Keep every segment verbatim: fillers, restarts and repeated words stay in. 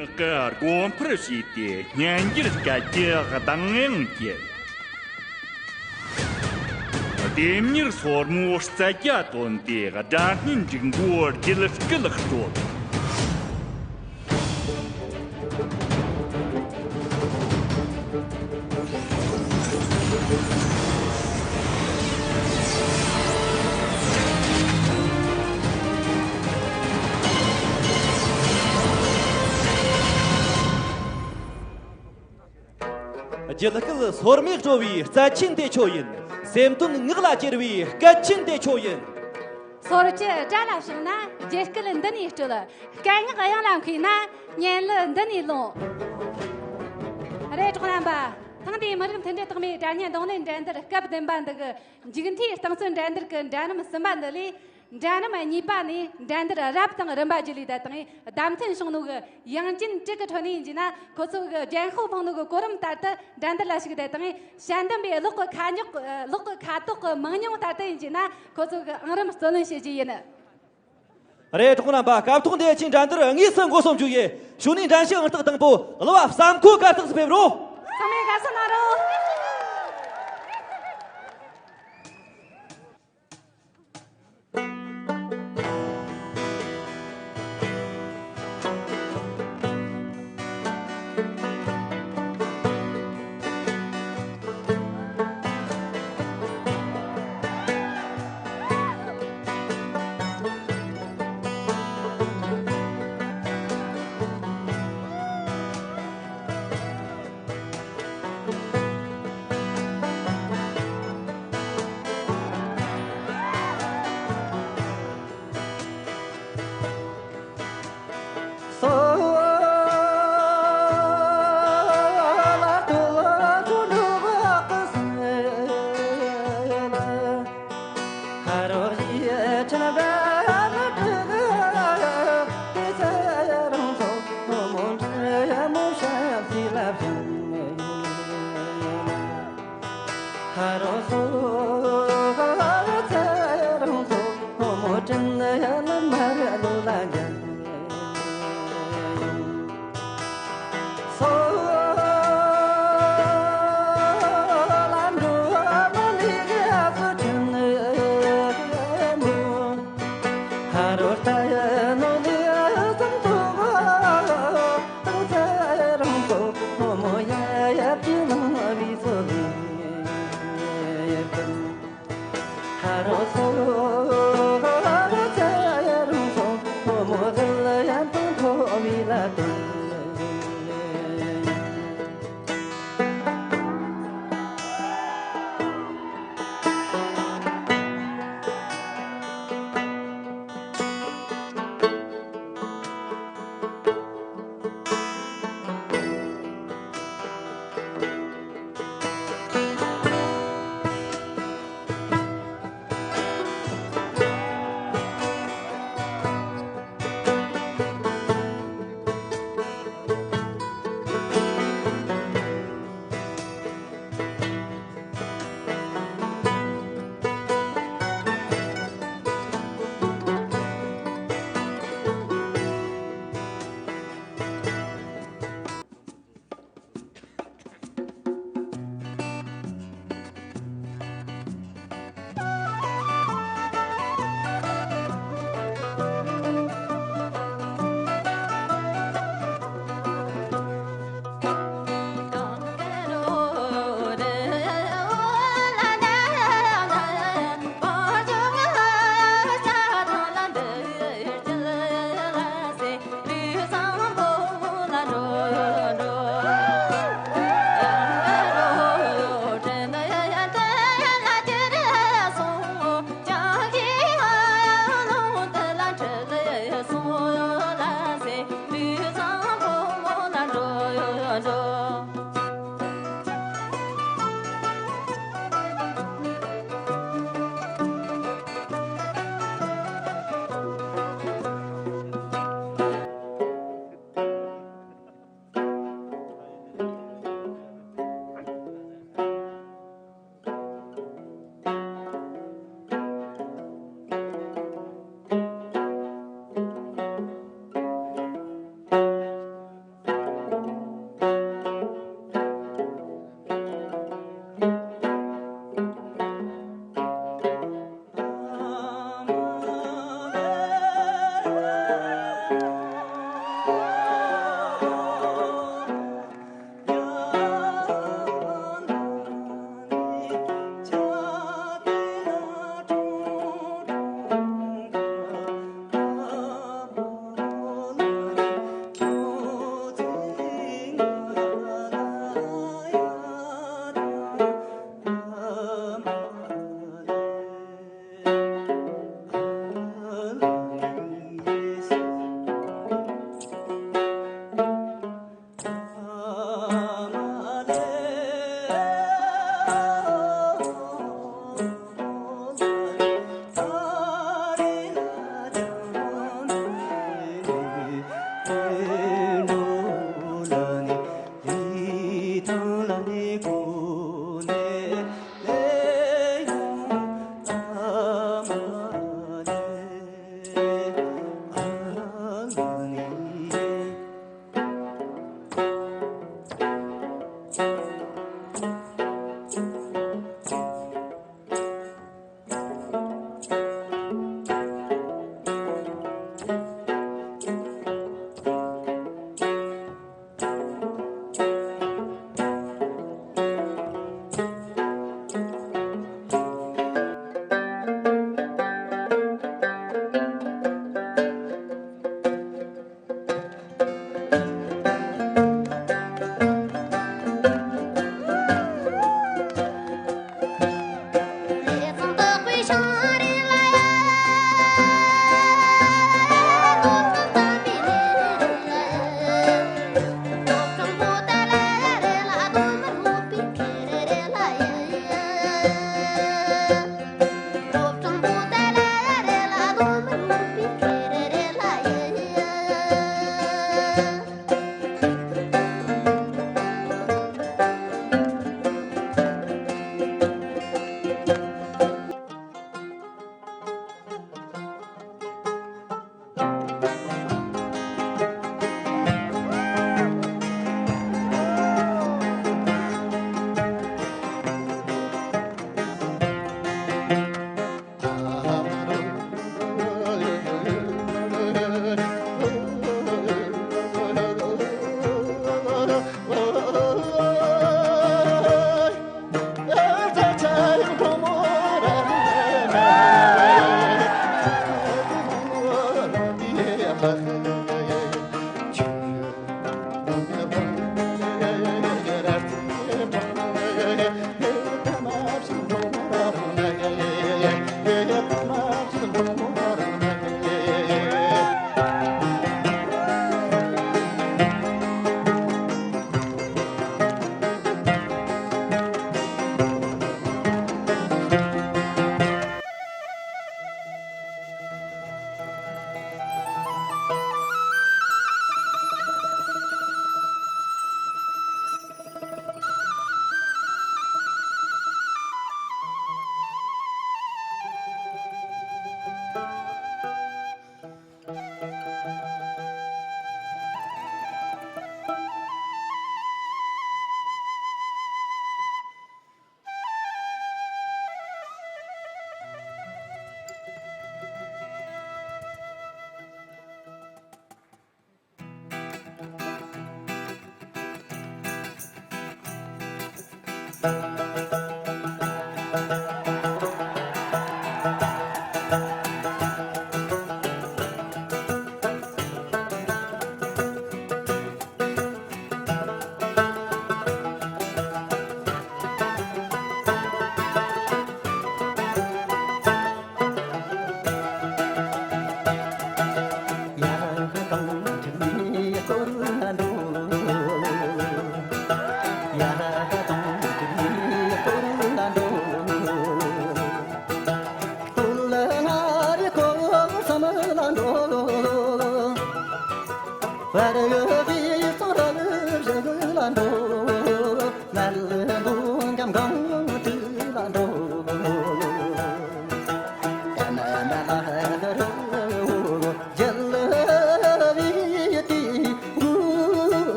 གི་དགོན་པར་ཞུས་ཏེ་སྙན་འགྱུར་སྐད་ཀྱི་གདངས་དབྱངས་བསྐྱེད། ལྡེམ་མྱུར་སོར་མོའི་རྩལ་རྒྱ་བཏོན་ཏེ་སྒྲ་སྙན་འབྲུག་མགོའི་རྒྱུད་སྐུད་དཀྲོལ། རྒྱུད་སྐུད་སོར་མོས་དཀྲོལ་བའི་རྩལ་ཆེན་དེ་ཁྱོད་ཡིན། སེམས་དོན་ངག་ལ་གྱེར་བའི་སྐད་ཆེན་དེ་ཁྱོད་ཡིན། སོར་བཅུ་སྒྲ་ལ་བྱུང་ན་རྒྱུད་སྐུད་འདི་ནས་དཀྲོལ། སྐད་ངག་དབྱངས་ལ་མཁས་ན་སྙན་གླུ་འདི་ནས་ལོངས། རེད། གྲོགས་རྣམ་པ། ཐེངས་འདིའི་མི་རིགས་མཐུན་སྒྲིལ་རྟགས་མའི་སྒྲ་སྙན་རྡུང་ལེན་འགྲན་བསྡུར་སྐབས་བདུན་པ་འདི་གི་མཇུག་མཐའི་རྟིང་རྩོད་འགྲན་བསྡུར་གི་འགྲན་རིམ་གསུམ་པ་འདི་ལས། འགྲན་རིམ་གཉིས་པ་ནས་འགྲན་བསྡུར་རབ་དང་རིམ་པ་བརྒྱུད་ལས་ད་དང་བདམས་ཐོན་བྱུང་ནོ་གི་ཡང་ཅིན་ཀྲིག་གི་ཁྲོད་ནས་ཡིན་གྱི་ན། ཁོ་ཚོ་གི་རྒྱན་ཤོག་འཕངས་ནོ་གི་གོ་རིམ་ལྟར་དུ་འགྲན་བསྡུར་ལ་ཞུགས། ད་དང་ཞལ་འདེམས་པའི་གློག་གི་ཁ་ཉོག་གློག་གི་ཁ་དོག་གི་མང་ཉུང་ལྟར་དུ་ཡིན་གྱི་ན། ཁོ་ཚོ་གི་ཨང་རིམ་རྩོད་ལེན་བྱེད་རྒྱུ་ཡིན། རེད། གྲོགས་རྣམ་པ། སྐབས་ཐོག་འདིའི་ཆེད་འགྲན་བསྡུར་དངོས་སུ་འགོ་རྩོམ་བཅུག་ཡེ། གཞུག་ནས་འགྲན་ཞུགས་ཨང་རྟགས་དང་པོ་གླུ་བ་བསམ་ཁོ་གར་སྟེགས་སུ་ཕེབས་རོགས། ཚང་མས་དགའ་བསུ་གནང་རོགས།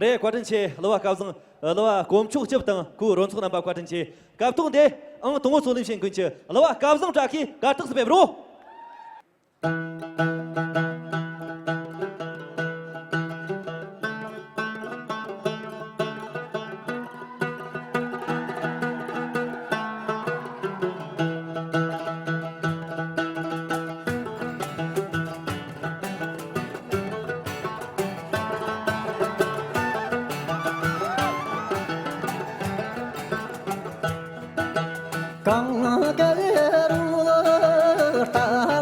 རེད། བཀའ་དྲིན་ཆེ། གླུ་བ་སྐལ་བཟང་། གླུ་བ་དཀོན་མཆོག་སྐྱབས་དང་ཁོའི་རོལ་ཚོགས་རྣམ་པ་བཀའ་དྲིན་ཆེ། སྐབས་ཐོག་འདིར་ཨང་དང་པོ་ཚོགས་ལེན་བྱེད་མཁན་གྱི་གླུ་བ་སྐལ་བཟང་བཀྲ་ཤིས་གར་སྟེགས་སུ་ཕེབས་རོགས། གང་ག་རུ་ལྟ་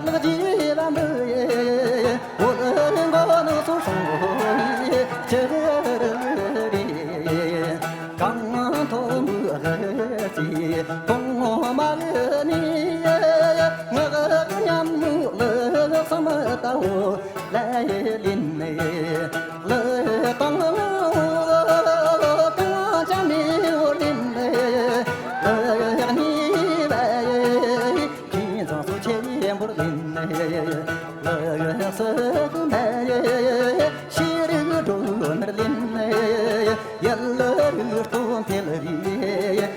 ལག་རྗེས་ལ་འདི་ཡེ། འོད་མགོ་ནུ་སོ་སྲུང་ཡེ་ཅི་རེ། གང་ཐོག་མུ་ཧེ་ཅི་གོང་མ་ནི་ཡེ། ངག་ཉམས་མུ་ལི་སམ་ཏའོ་ལ་ཡེ་ལིན་ནེ། ལི་དང་ལོ་གང་ཅན་ནི་འོ་ལིན་ནེ། ལི་ནི་བ་ཡེ་ཁྱིམ་ཚང་སུ་ཆེན་པོར་ལིན་ནེ། ལི་སི་གུ་མ་ཡེ་ཤེས་རིག་སྒྲོན་མར་ལིན་ནེ། ཡལ་ལི་རུ་སྟོན་ཐེལ་རི་ཡེ།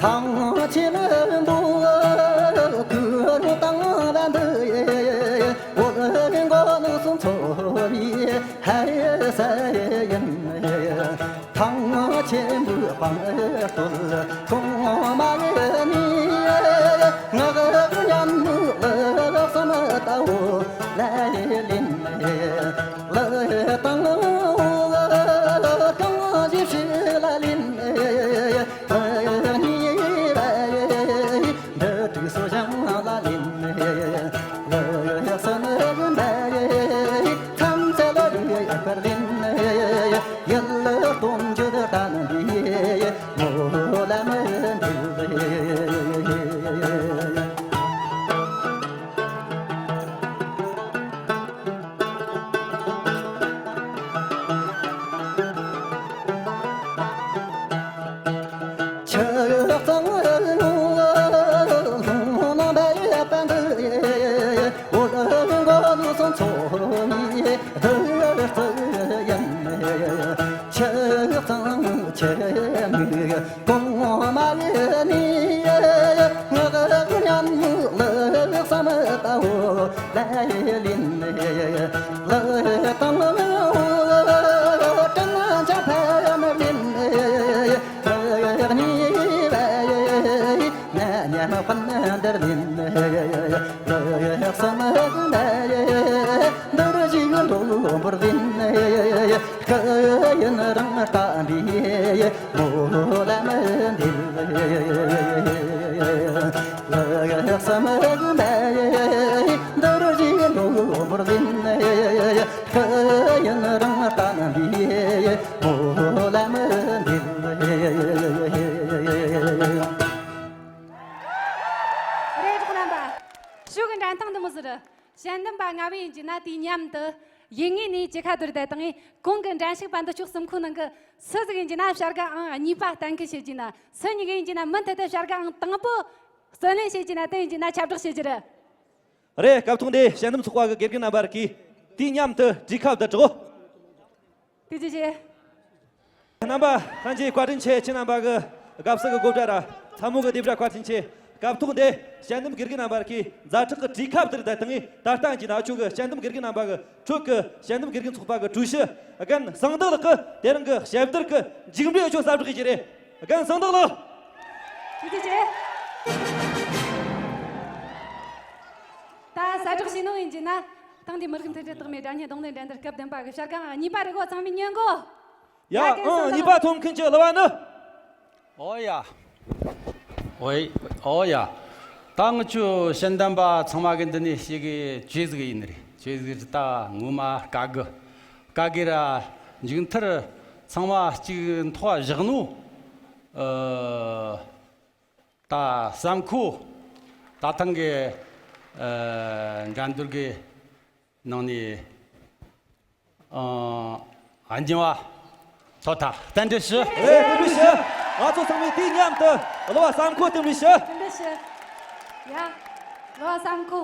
ཐང་ཆེན་པོ་ཀུ་རུ་དང་ལ་འདི་ཡེ། འོ་མགོ་ནུ་སུམ་ཚོ་བི་ཧ་ཡེ་ས་ཡེ་ཡིན། ཐང་ཆེན་པོའི་དཔང་སྟོད་གོང་མ་ནི། ངག་ཉམས་ལག་སམ་ཏའོ་ལ་ལིན། ལི་དང་ལོ་གང་ཞིག་ཕྱི་ལ་ལིན། ལི་ནི་བ་འདི་དྲུག་སོ་ཞང་ལ་ལིན། ལི་སི་ནི་བ་མཚམས་ཚལ་རི་ཡ་ཕར་ལིན། ཡལ་ལི་སྟོན་རྒྱུ་དང་འདི་མོ་ལ་མི་འདི། ཆུ་གཙང་ལུང་ནང་འདའ་ཡེ་པན་འདི། འོ་མགོ་ནུ་སོང་ཚོ་མི་འདི་རྩི་ཡིན། ཆུ་གཙང་ཆུ་མིག་གོང་མ་ནི། ངག་ཉམས་ལག་སམ་ཏའོ་ལ་ལིན། ལི་དང་ལོ་དྲིན་ཅན་ཕ་མ་ལིན། ལི་ནི་བ་ཡེ་ན་ཉམས་ཕན་འདིར་ལིན། ལི་སི་མི་ན་ཡེ་འདིར་ཞིག་འགྲོ་བར་ལིན། ཁ་ཡིན་རང་ལྟ་འདི་མོ་ལ་མི་འདི། ལི་སི་མི་ན་ཡེ་འདིར་ཞིག་འགྲོ་བར་ལིན། ཁ་ཡིན་རང་ལྟ་འདི་མོ་ལ་མི་འདི། རེད། རོགས་རྣམ་པ། ཞོགས་ཀྱི་འགྲན་སྟངས་འདི་མོ་ཟིག་རེད། དཔྱད་འདེམས་པ་ལྔ་བས་ཡིན་གྱི་ན་དུས་མཉམ་དུ་ཡུལ་དངོས་ནས་ཇེ་ཁ་བསྡུར་བསྡད་བཏང་ངས། གོང་གི་འགྲན་ཞུགས་པ་འདི་ཕྱོགས་གསུམ་ཁོ་ནང་གི་སུ་ཟིག་ཡིན་གྱི་ན་བྱ་དགའ་ཨང་གཉིས་པ་གཏན་འཁེལ་བྱེད་ཀྱི་ན། སུ་གཉིས་ཀ་ཡིན་གྱི་ན་མུ་མཐུད་དུ་བྱ་དགའ་ཨང་དང་པོ་བརྩོན་ལེན་བྱེད་ཀྱི་ན། དེ་ཡིན་གྱི་ན་ཁྱབ་བསྒྲགས་བྱེད་ཀྱི་རེད། རེད། སྐབས་ཐོག་འདི་དཔྱད་འདེམས་ཚོགས་པ་གི་དགེ་རྒན་རྣམ་པར་གིས་དུས་མཉམ་དུ་གྲོས་ཁ་བསྡུར་རོགས། དེ་ཅི་བྱེད། རྣམ་པ་ལྷན་རྒྱས་བཀའ་དྲིན་ཆེ། ཁྱེད་རྣམ་པ་གི་དགའ་བསུ་གི་གོ་སྒྲ་ར་ཚ་མོ་གི་རྡེབ་སྒྲ་བཀའ་དྲིན་ཆེ། སྐབས་ཐོག་འདི་དཔྱད་འདེམས་དགེ་རྒན་རྣམ་པར་གིས་ཛ་དྲག་གི་གྲོས་ཁ་བསྡུར་བསྡད་བཏང་ངས། ད་ལྟ་ཡིན་གྱི་ན་ཁྱོད་གི་དཔྱད་འདེམས་དགེ་རྒན་རྣམ་པ་གི་ཁྲོད་གི་དཔྱད་འདེམས་དགེ་རྒན་ཚོགས་པ་གི་ཀྲུའུ་ཞི་རྒན་གསང་བདག་ལགས་ཀྱིས་དེ་རིང་གི་དཔྱད་བསྡུར་གི་མཇུག་འབྲས་ཁྱོད་གསལ་བསྒྲགས་བྱེད་ཀྱི་རེད། རྒན་གསང་བདག་ལགས། ཐུགས་རྗེ་ཆེ། ད་གསལ་བསྒྲགས་བྱས་ནོ་ཡིན་གྱི་ན། ཐེངས་འདིའི་མི་རིགས་མཐུན་སྒྲིལ་རྟགས་མའི་སྒྲ་སྙན་རྡུང་ལེན་འགྲན་བསྡུར་སྐབས་བདུན་པ་གི་བྱ་དགའ་ཨང་གཉིས་པ་རེད་གོ། ཚང་མས་ཉན་གོ། ཡ། ཡ། རྒན་གསང་བདག་ཨང་གཉིས་པ་ཐོབ་མཁན་གྱི་གླུ་བ་ནི། ཨོ་ཡ། ཨོ་ཡ། ཨོ་ཡ། ད་ངི་ཆོ་དཔྱད་འདེམས་པ་ཚང་མ་གི་འདི་ནས་ཞེ་གི་ཆེ་ཟིག་ཡིན་རེད། ཆེ་ཟིག་རེད། ད་ངོ་མ་དགའ་གི། དགའ་གི་ར། མཇུག་མཐར་ཚང་མ་གཅིག་ཐོག་བཞག་ནོ། ཨ། ད་བསམ་ཁོ། ད་ཐེངས་གི། ཨ། འགྲན་བསྡུར་གི་ནང་ནས། ཨ། འགྱིང་བ་ཐོབ་ཐལ། རྟེན་འབྲེལ་ཞུ། རེད། རྟེན་འབྲེལ་ཞུ། ང་ཚོ་ཚང་མས་དུས་མཉམ་དུ་གླུ་བ་བསམ་ཁོ་རྟེན་འབྲེལ་ཞུ། རྟེན་འབྲེལ་ཞུ། ཡ། གླུ་བ་བསམ་ཁོ།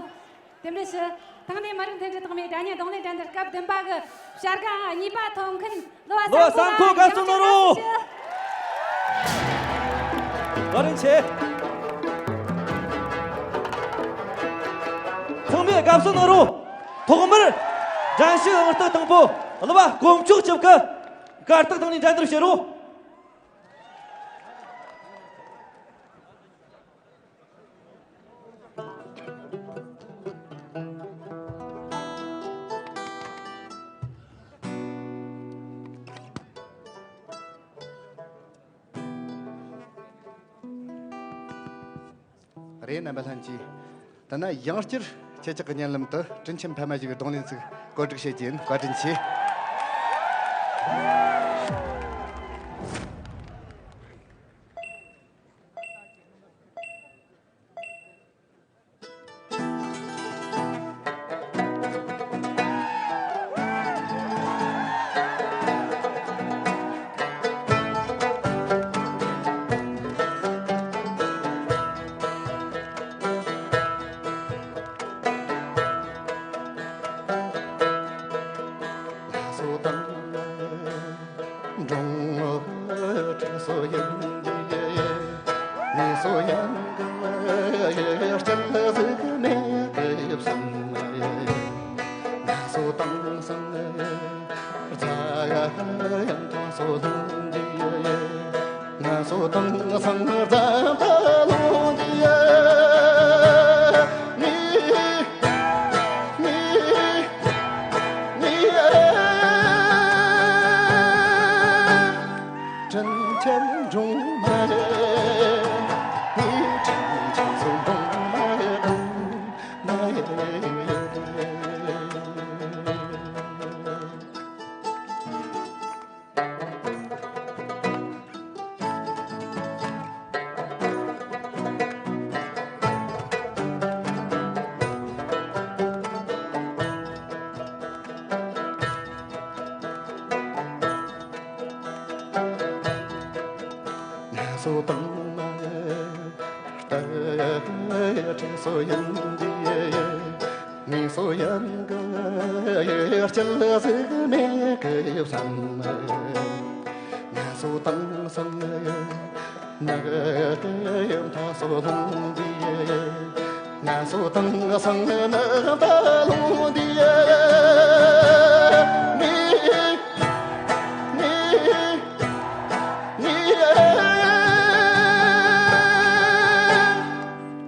རྟེན་འབྲེལ་ཞུ། ཐེངས་འདིའི་མི་རིགས་མཐུན་སྒྲིལ་རྟགས་མའི་སྒྲ་སྙན་རྡུང་ལེན་འགྲན་བསྡུར་སྐབས་བདུན་པ་གི་བྱ་དགའ་ཨང་གཉིས་པ་ཐོབ་མཁན་གླུ་བ་བསམ་ཁོ་ལ་དགའ་བསུ་གནང་རོགས། བཀའ་དྲིན་ཆེ། ཚང་མས་དགའ་བསུ་གནང་རོགས། ཐོག་མར་འགྲན་ཞུགས་ཨང་རྟགས་དང་པོ་གླུ་བ་དཀོན་མཆོག་སྐྱབས་ཀྱི་གར་སྟེགས་སྟེང་ནས་འགྲན་བསྡུར་བྱེད་རོགས། རེད། རྣམ་པ་ལྷན་རྒྱས། ད་ནི་ཡང་བསྐྱར་ཁྱེད་ཅག་གི་སྙན་ལམ་དུ་དྲིན་ཆེན་ཕ་མ་ཞིག་གི་རྡུང་ལེན་ཚིག་གོ་སྒྲིག་བྱེད་ཀྱི་ཡིན། བཀའ་དྲིན་ཆེ།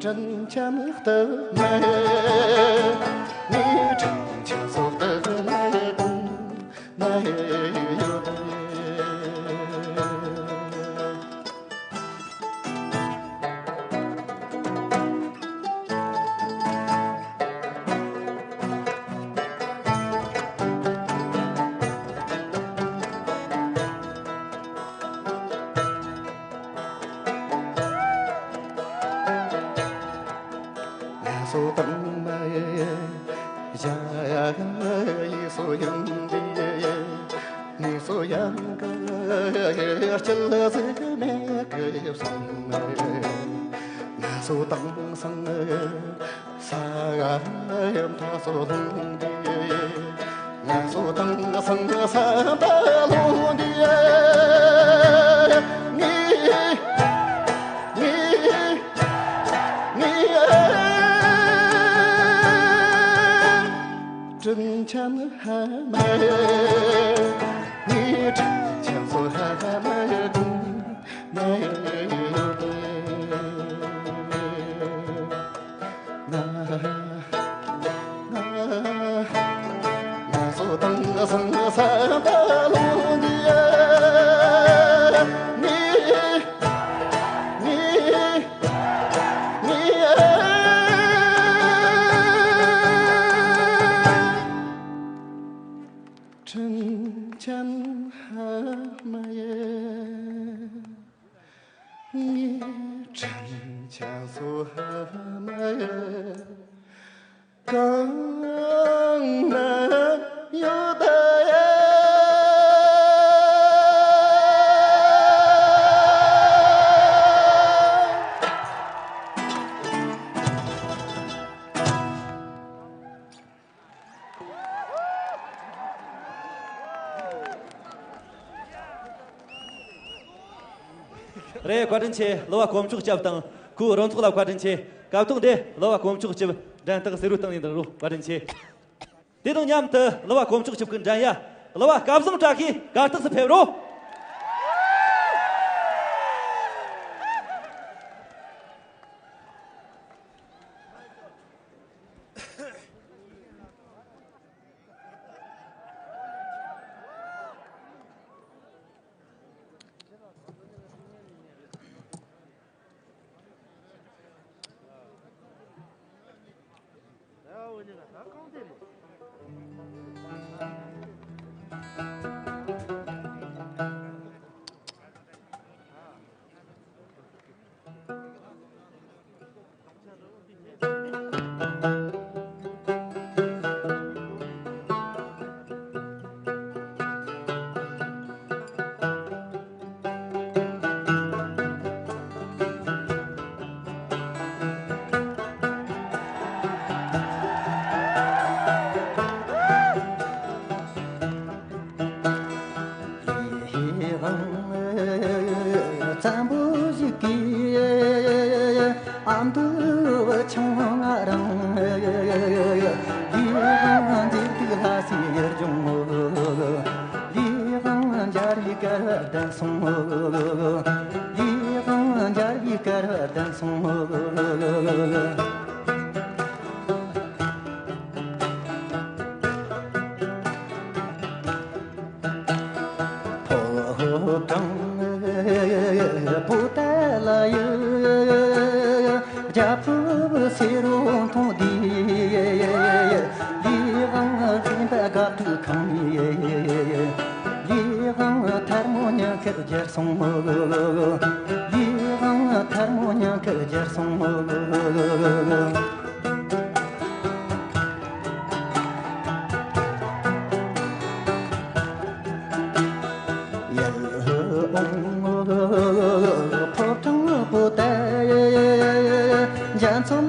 དྲིན་ཆེན་སྟག་མ་ཡིན། ངའི་དྲིན་ཆེན་སོགས་སྟག་མ་ཡིན། མ་ཡིན་ཡོད། ང་སོ་དང་མ་ཡི་ཡ་ཡི་སོ་ཡང་དེ་ངའི་སོ་ཡང་གི་སྐྱིད་ཟིག་མེད་གི་བསམ། ང་སོ་དང་སང་ས་ཡ་ཡ་མཐའ་སོ་ལྷུང་དེ། ང་སོ་དང་སང་ས་མཐའ་ལྷུང་དེ། ངའི་ངའི་ངའི་དྲིན་ཆེན་ཕ་མ་ཡིན། ངའི་དྲིན་ཆེན་སོ་ཕ་མ་ཡིན། དྲིན་ཆེན་ཕ་མ་ཡིན། ངའི་དྲིན་ཆེན་སོ་ཕ་མ་ཡིན། གང་ན་ཡོད་ད་ཡ། རེད། བཀའ་དྲིན་ཆེ། གླུ་བ་དཀོན་མཆོག་སྐྱབས་དང་ཁོའི་རོལ་ཚོགས་ལ་བཀའ་དྲིན་ཆེ། སྐབས་ཐོག་འདི་གླུ་བ་དཀོན་མཆོག་སྐྱབས་འགྲན་རྟགས་ཟེར་བའི་སྟེང་ནས་འདིར་རོ། བཀའ་དྲིན་ཆེ། དེ་དང་མཉམ་དུ་གླུ་བ་དཀོན་མཆོག་སྐྱབས་ཀྱི་འགྲན་ཡ་གླུ་བ་སྐལ་བཟང་བཀྲ་ཤིས་གར་སྟེགས་སུ་ཕེབས་རོགས། བཙན་པོ་ཞིག་གིས་ཨ་མདོའི་ཆང་ང་རང་། ལས་དབང་མཛེས་སྡུག་ལྷ་སའི་ཡུལ་ལྗོངས། ལས་དབང་འཇའ་རིས་དཀར་བར་ལྡན་སོང་། ལས་དབང་འཇའ་རིས་དཀར་བར་ལྡན་སོང་། ཕོ་བྲང་པོ་ཏ་ལ་ཡི། རྒྱ་ཕིབས་སེར་རོ་མཐོང་དུས། ལས་དབང་སེམས་པ་དགའ་སྤྲོ་ཁང་། ལས་དབང་ཐལ་མོ་ཉི་ཁར་གྱུར་སོང་། ལས་དབང་ཐལ་མོ་ཉི་ཁར་གྱུར་སོང་་། ཡར་འོང་ཕོ་བྲང་པོ་ཏ། འཇའ་ཚོན་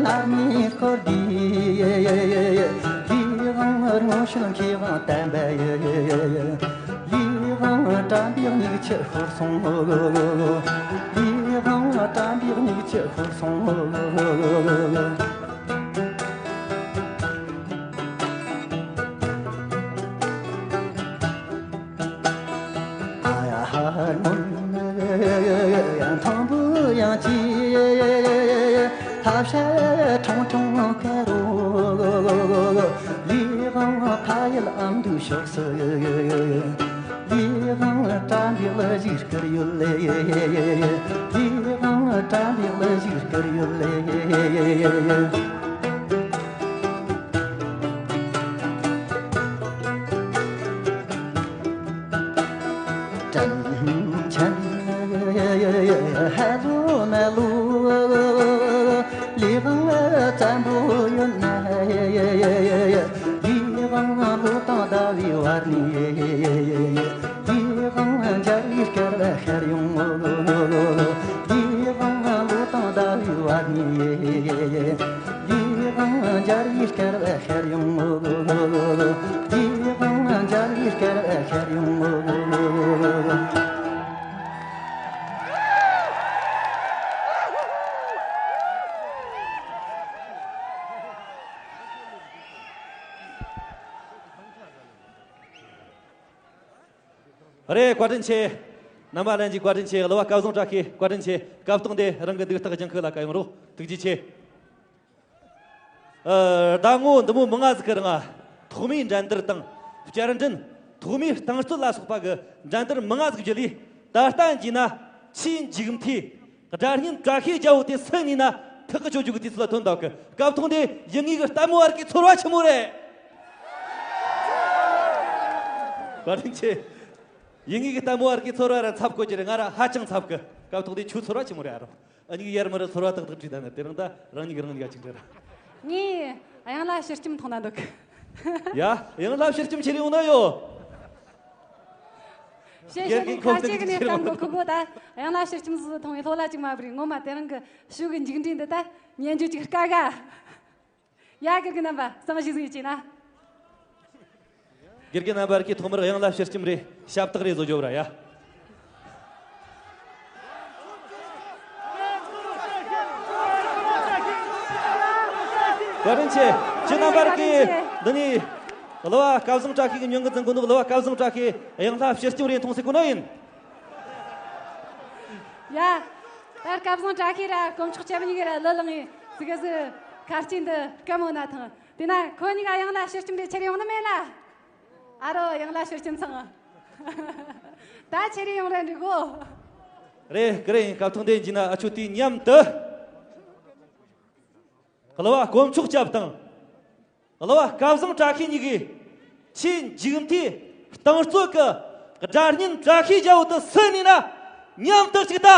ནར་མའི་འཁོར་གྱིས། ལས་དབང་སྔོན་བྱོན་མཁས་དབང་དམ་པ་ཡི། ལས་དབང་དྲན་པའི་མིག་ཆུ་ཤོར་སོང་། ལས་དབང་དྲན་པའི་མིག་ཆུ་ཤོར་སོང་། ཨ་ཡ་ཧ་ནོན་ཡང་མཐོན་པོ་ཡང་ཅི། ལྷ་བྱ་ཁྲུང་ཁྲུང་ཁ་རོ། ལས་དབང་ཕ་ཡུལ་ཨ་མདོའི་ཕྱོགས་སུ། ལས་དབང་དྲན་པའི་གླུ་ཞིག་བསྐུར་ཡོད་ལེ། ལས་དབང་དྲན་པའི་གླུ་ཞིག་བསྐུར་ཡོད་ལེ། དྲིན་ཆེན་ཧ་ལོ་ན་ལོ། ལས་དབང་བཙན་པོ་ཡོད་ན། ལས་དབང་ལོ་དང་ཟླ་བའི་བར་ནས། ལས་དབང་འཇའ་རིས་དཀར་བ་ཤར་ཡོང་ངོ་། ལས་དབང་ལོ་དང་ཟླ་བའི་བར་ནས། ལས་དབང་འཇའ་རིས་དཀར་བ་ཤར་ཡོང་ངོ་། ལས་དབང་འཇའ་རིས་དཀར་བ་ཤར་ཡོང་ངོ་། རེད། བཀའ་དྲིན་ཆེ། རྣམ་པ་ལྷན་རྒྱས་བཀའ་དྲིན་ཆེ། གླུ་བ་སྐལ་བཟང་བཀྲ་ཤིས་བཀའ་དྲིན་ཆེ། སྐབས་ཐོག་འདི་རང་གི་འདུག་སྟེགས་ལྗང་ཁུ་ལ་བཀའ་ཡོང་རོགས། ཐུགས་རྗེ་ཆེ། ཨ། ཟླ་ངོ་འདི་མོ་མང་ང་ཟིག་གི་རིང་ཐོག་མའི་འགྲན་བསྡུར་དང་བསྐྱར་འགྲན། ཐོག་མའི་རྟིང་རྩོད་ལ་སོགས་པ་གི་འགྲན་བསྡུར་མང་ང་ཟིག་བརྒྱུད་ལས། ད་ལྟ་ཡིན་ན་ཆེས་མཇུག་མཐའི་སྒྲ་སྙན་བཀྲ་ཤིས་རྒྱལ་པོ་དེ་སུ་ཡིན་ན་ཐག་གཅོད་རྒྱུ་གི་དུས་ཚོད་ལ་ཐོན་འདུག་གི། སྐབས་ཐོག་འདི་ཡུལ་དངོས་གི་ལྟད་མོ་བ་རིགས་ཀྱི་ཚོར་བ་ཆི་མོ་རེད། བཀའ་དྲིན་ཆེ། ཡུལ་དངོས་གི་ལྟད་མོ་བ་རིགས་ཀྱི་ཚོར་བ་ར་འཚབ་གོ་གི་རེད། ང་ར་ཧ་ཅང་འཚབ་གི། སྐབས་ཐོག་འདི་ཁྱོའི་ཚོར་བ་ཆི་མོ་རེད་ཨ་རོ། ཨ་མྱེས་ཡར་མར་ཚོར་བ་ཏག་ཏག་བྲིས་ད་ནི་དེ་རིང་ད་རང་ཉིད་རང་ཉིད་ཅིག་འདྲ་ར། ངས་གཡང་ལྷ་ཕྱི་སྐྱིད་མཐོང་ན་འདོད་གི། ཡ། གཡང་ལྷ་ཕྱི་སྐྱིད་ཁྱེར་ཡོང་ན་ཡོད། བཤད་བཤད་ནས་ཁ་ལྕེ་གི་ནས་གཏམ་གོ་ཁུ་གོ་ད། གཡང་ལྷ་ཕྱི་སྐྱིད་ཟིག་མཐོང་བའི་ལྷོད་ལྷ་ཅིག་མ་བྲིས། ངོ་མ་དེ་རིང་གི་ཤུགས་གི་མཇུག་འབྲས་འདི་ད་ཉན་རྒྱུ་ཅིག་དཀའ་ག། ཡ། དགེ་རྒན་རྣམ་པ་གསང་ཞིག་ཟིག་བྱས་ན། དགེ་རྒན་རྣམ་པར་གི་ཐོག་མར་གཡང་ལྷ་ཕྱི་སྐྱིད་རེ་ཞབས་སྟེགས་རེ་བཟོ་རྒྱོབ་ར་ཡ། བཀའ་དྲིན་ཆེ། ཁྱེད་རྣམ་པར་གི་འདི་ནས་གླུ་བ་སྐལ་བཟང་བཀྲ་ཤིས་ཀྱི་ཉུང་གི་འཛིན་གོ་ནོ། གླུ་བ་སྐལ་བཟང་བཀྲ་ཤིས་གཡང་ལྷ་ཕྱི་སྐྱིད་རེ་མཐོང་སྲིད་གོ་ནོ་ཡིན། ཡ། ད་སྐལ་བཟང་བཀྲ་ཤིས་ར་དཀོན་མཆོག་སྐྱབས་གཉིས་ཀ་ར་གླུ་བླངས་ངེ་ཟིག་ག་ཟིག་ཁ་ལྕེ་འདི་སྐམ་མོ་ན་ཐང་། དེ་ན་ཁོ་གཉིས་ཀ་གཡང་ལྷ་ཕྱི་སྐྱིད་རེ་ཁྱེར་ཡོང་ནི་མེད་ལ། ཨ་རོ། གཡང་ལྷ་ཕྱི་སྐྱིད་ཚང་། ད་ཁྱེར་ཡོང་ར་འགྲིག་གོ། རེད། ཀི་རེད། སྐབས་ཐོག་འདི་ཡིན་ན་ཨ་ཆོ་དེའི་མཉམ་དུ་གླུ་བ་དཀོན་མཆོག་སྐྱབས་དང་། གླུ་བ་སྐལ་བཟང་བཀྲ་ཤིས་གཉིས་ཀྱིས་ཆེས་མཇུག་མཐའི་རྟིང་རྩོད་ཀྱི་སྒྲ་སྙན་བཀྲ་ཤིས་རྒྱལ་པོ་དེ་སུ་ཡིན་ན་མཉམ་དུ་གཅིག་ལྟ།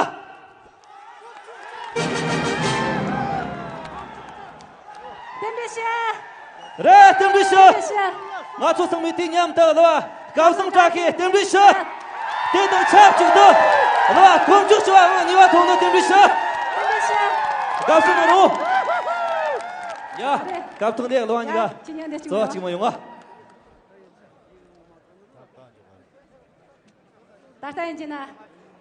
རྟེན་འབྲེལ་ཞུ། རེད། རྟེན་འབྲེལ་ཞུ། རྟེན་འབྲེལ་ཞུ། ང་ཚོ་ཚང་མས་དུས་མཉམ་དུ་གླུ་བ་སྐལ་བཟང་བཀྲ་ཤིས་རྟེན་འབྲེལ་ཞུ། དེ་དང་ཆབས་ཅིག་ཏུ་གླུ་བ་དཀོན་མཆོག་སྐྱབས་ཨང་གཉིས་པ་ཐོབ་ནོ་རྟེན་འབྲེལ་ཞུ། རྟེན་འབྲེལ་ཞུ། དགའ་བསུ་གནང་རོགས། ཡ། རེད། སྐབས་ཐོག་འདི་གླུ་བ་གཉིས་ཀ་ཡ། ཁྱེད་གཉིས་འདི་གཅིག་རྩ་བ་གཅིག་མ་ཡོང་ང་། ད་ལྟ་ཡིན་གྱི་ན།